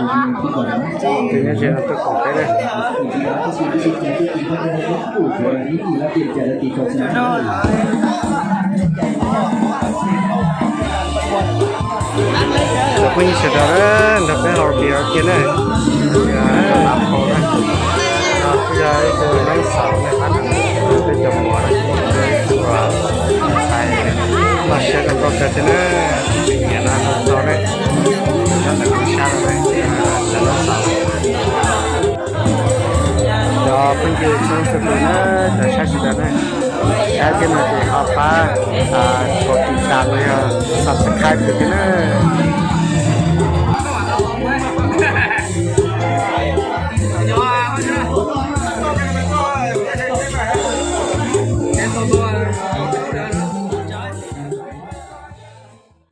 Ces nyob ze no tuaj koom peb na. Cov phooj ywg sawv daws na, nrog peb haus tias kiag na, lam phau na. Yog ib tug noob xaus na, pab peb cov muam na, ua ntxhais loj siab rau nkauj kawg thiab na, nyiam no rau tau na, nyob ntawm lub sab no na, cov noob xaus. Cov phooj ywg txhua tus na, cov saib sawv daws na, saib thiab no ces ho pab kaus tiv tas los yog subscribe kuv thiab na.